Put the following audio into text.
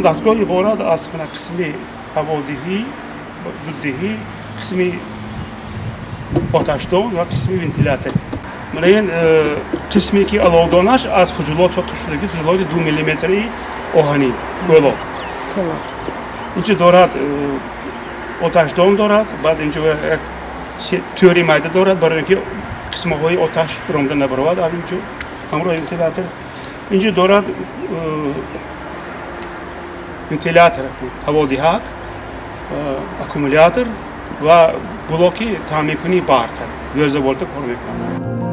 Дастгоҳ иборат аз қисми ҳаводиҳӣ, дуддиҳӣ, қисми оташдон ва қисми вентилятор. Мана ин қисме, ки аловдонаш аз фузулот сохта шудаги, фузулоти 2 миллиметри оҳанӣ, пӯлод. Инҷо дорад оташдон дорад, баъд инҷо як тӯри майда дорад, барои ин ки қисмҳои оташ биромда набаровад аз инҷо ҳамроҳи вентилятор. Инҷо дорад вентилятор, ҳаводиҳак, аккумулятор ва блоки таъминкунии барқ, 12 волта кор мекунад.